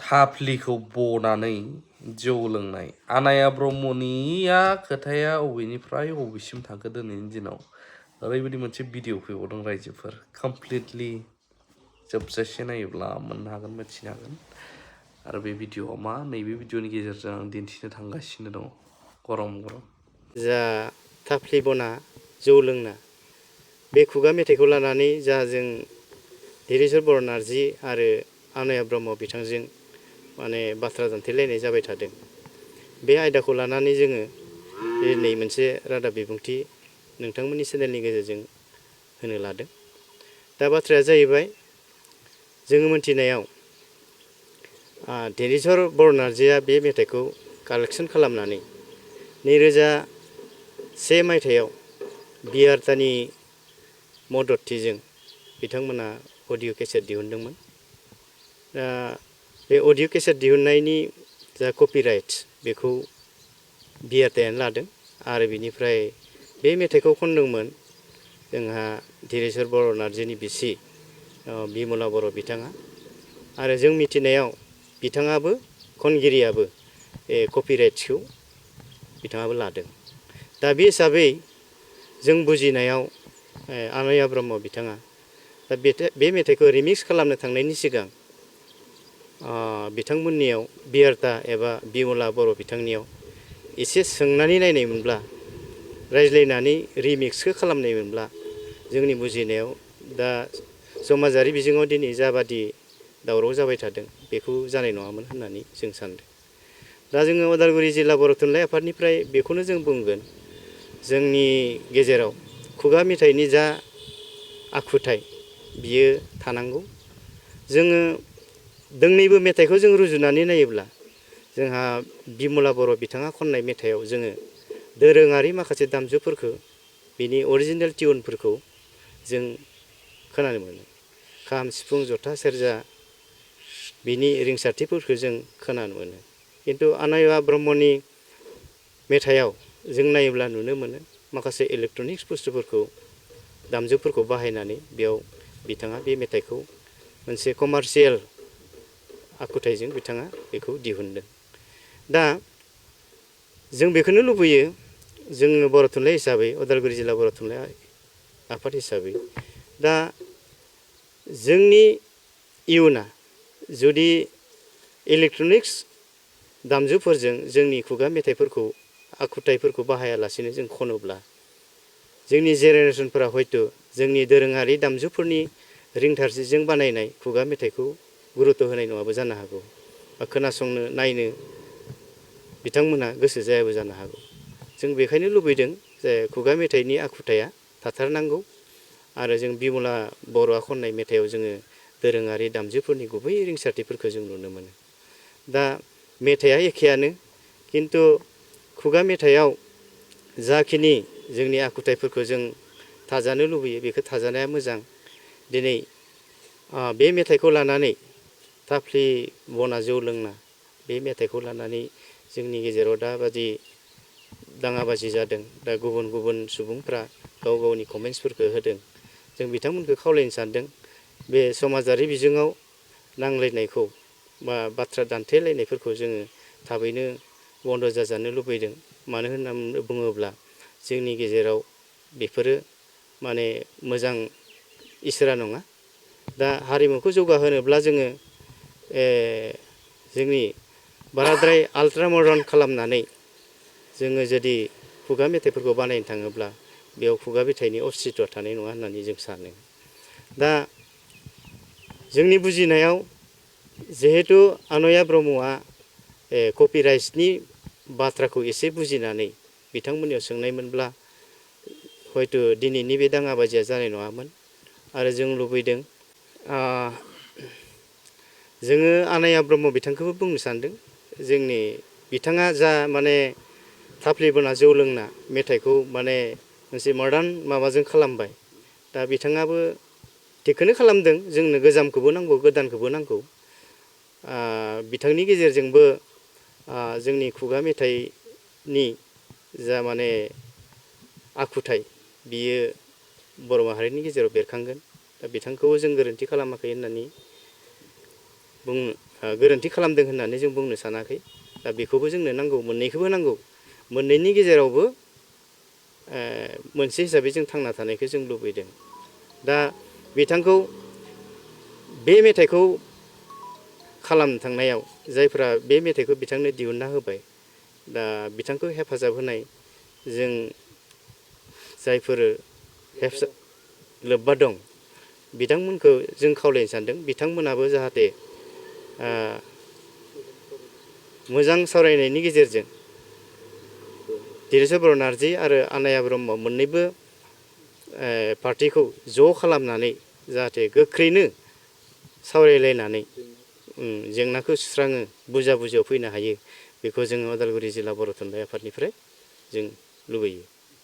थाफ्लिखौ बनानै जौ लोंनाय आनाया ब्रह्मनिया खोथाया अबेनिफ्राय अबेसिम थाखो दिनैनि दिनाव ओरैबायदि मोनसे भिडिअ फैबावदों रायजोफोर कमप्लिटलि जोबजासे नायोब्ला मोननो हागोन मिथिनो हागोन आरो बे भिडिअआ मा नैबे भिडिअनि गेजेरजों आं दिन्थिनो थांगासिनो दङ गरम गरम जा थाफ्लि बना जौ लोंना बे खुगा मेथाइखौ लानानै जा जों धीरेश्वर बर' नार्जि आरो आनया ब्रह्म बिथांजों माने बाथ्रा दान्थेलायनाय जाबाय थादों बे आयदाखौ लानानै जोङो दिनै मोनसे रादाब बिबुंथि नोंथांमोननि चेनेलनि गेजेरजों होनो लादों दा बाथ्राया जाहैबाय जोङो मोनथिनायाव धीरेश्वर बर' नार्जिया बे मेथाइखौ कालेक्सन खालामनानै 2001 मायथाइयाव बिआरटानि मददथिजों बिथांमोना अडिअ केसेट दिहुनदोंमोन दा बे अडिअ केसेट दिहुननायनि जा कपिराइट बेखौ बिआरटायानो लादों आरो बिनिफ्राय बे मेथाइखौ खनदोंमोन जोंहा धीरेश्वर बर' नार्जिनि बिसि बिमला बर' बिथाङा आरो जों मिथिनायाव बिथाङाबो खनगिरियाबो कपिराइट्सखौ बिथाङाबो लादों दा बे हिसाबै जों बुजिनायाव आनया ब्रह्म बिथाङा दा बे मेथाइखौ रिमिक्स खालामनो थांनायनि सिगां बिथांमोननियाव बिआरटा एबा बिमला बर' बिथांनियाव एसे सोंनानै नायनायमोनब्ला रायज्लायनानै रिमिक्सखौ खालामनायमोनब्ला जोंनि बुजिनायाव दा समाजारि बिजोङाव दिनै जाबादि दावराव जाबाय थादों बेखौ जानाय नङामोन होननानै जों सानदों दा जोङो उदालगुरि जिल्ला बर' थुनलाइ आफादनिफ्राय बेखौनो जों बुंगोन जोंनि गेजेराव खुगा मेथाइनि जा आखुथाय बियो थानांगौ जोङो दोंनैबो मेथाइखौ जों रुजुनानै नायोब्ला जोंहा बिमला बर' बिथाङा खननाय मेथाइयाव जोङो दोरोङारि माखासे दामजुफोरखौ बिनि अरिजिनेल टिउनफोरखौ जों खोनानो मोनो खाम सिफुं जथा सेरजा बिनि रिंसारथिफोरखौ जों खोनानो मोनो किन्तु आनया ब्रह्मनि मेथाइयाव जों नायोब्ला नुनो मोनो माखासे इलेक्ट्रनिक्स बुस्थुफोरखौ दामजुफोरखौ बाहायनानै बेयाव बिथाङा बे मेथाइखौ मोनसे कमार्शियेल आखुथायजों बिथाङा बेखौ दिहुनदों दा जों बेखौनो लुबैयो जोङो बर' थुनलाइ हिसाबै उदालगुरि जिल्ला बर' थुनलाइ आफाद हिसाबै दा जोंनि इयुना जुदि इलेक्ट्रनिक्स दामजुफोरजों जोंनि खुगा मेथाइफोरखौ आखुथायफोरखौ बाहायालासेनो जों खनोब्ला जोंनि जेनेरेसनफोरा हयथ' जोंनि दोरोङारि दामजुफोरनि रिंथारथिजों बानायनाय खुगा मेथाइखौ गुरुत्व होनाय नङाबो जानो हागौ बा खोनासंनो नायनो बिथांमोनहा गोसो जायाबो जानो हागौ जों बेखायनो लुबैदों जे खुगा मेथाइनि आखुथाया थाथारनांगौ आरो जों बिमला बर'आ खननाय मेथाइयाव जोङो दोरोङारि दामजुफोरनि गुबै रिंसारथिफोरखौ जों नुनो मोनो दा मेथाइया एखेयानो किन्तु खुगा मेथाइयाव जाखिनि जोंनि आखुथायफोरखौ जों थाजानो लुबैयो बेखौ थाजानाया मोजां दिनै बे मेथाइखौ लानानै थाफ्लि बना जौ लोंना बे मेथाइखौ लानानै जोंनि गेजेराव दाबादि दाङाबाजि जादों दा गुबुन गुबुन सुबुंफ्रा गाव गावनि कमेन्ट्सफोरखौ होदों जों बिथांमोनखौ खावलायनो सानदों बे समाजारि बिजोङाव नांलायनायखौ बा बाथ्रा दान्थेलायनायफोरखौ जोङो थाबैनो बन्द' जाजानो लुबैदों मानो होनना बुङोब्ला जोंनि गेजेराव बेफोरो माने मोजां इसोरा नङा दा हारिमुखौ जौगाहोनोब्ला जोङो जोंनि बाराद्राय आल्ट्रा मडार्न खालामनानै जोङो जुदि खुगा मेथाइफोरखौ बानायनो थाङोब्ला बेयाव खुगा मेथाइनि अस्तित्वआ थानाय नङा होननानै जों सानो दा जोंनि बुजिनायाव जिहेतु आनया ब्रह्मआ कपिराइट्सनि बाथ्राखौ एसे बुजिनानै बिथांमोननियाव सोंनायमोनब्ला हयथ' दिनैनि बे दाङाबाजिया जानाय नङामोन आरो जों लुबैदों जोङो आनया ब्रह्म बिथांखौबो बुंनो सानदों जोंनि बिथाङा जा माने थाफ्लि बोना जौ लोंना मेथाइखौ माने मोनसे मडार्न माबाजों खालामबाय दा बिथाङाबो थिगखौनो खालामदों जोंनो गोजामखौबो नांगौ गोदानखौबो नांगौ बिथांनि गेजेरजोंबो जोंनि खुगा मेथाइनि जा माने आखुथाय बियो बर' माहारिनि गेजेराव बेरखांगोन दा बिथांखौबो जों गोरोन्थि खालामाखै होननानै गोरोन्थि खालामदों होननानै जों बुंनो सानाखै। दा बेखौबो जोंनो नांगौ, मोननैखौबो नांगौ। मोननैनि गेजेरावबो मोनसे हिसाबै जों थांना थानायखौ जों लुबैदों। दा बिथांखौ बे मेथाइखौ खालामनो थांनायाव जायफ्रा बे मेथाइखौ बिथांनो दिहुनना होबाय, दा बिथांखौ हेफाजाब होनाय जों जायफोर लोब्बा दं बिथांमोनखौ जों खावलायनो सानदों बिथांमोनाबो जाहाथे मोजां सावरायनायनि गेजेरजों धीरेश्वर बर' नार्जि आरो आनाया ब्रह्म मोननैबो पार्टिखौ ज' खालामनानै जाहाथे गोख्रैनो सावरायलायनानै जेंनाखौ सुस्राङो, बुजियाव फैनो हायो, बेखौ जोङो उदालगुरि जिल्ला बर' थुनलाइ आफादनिफ्राय जों लुबैयो।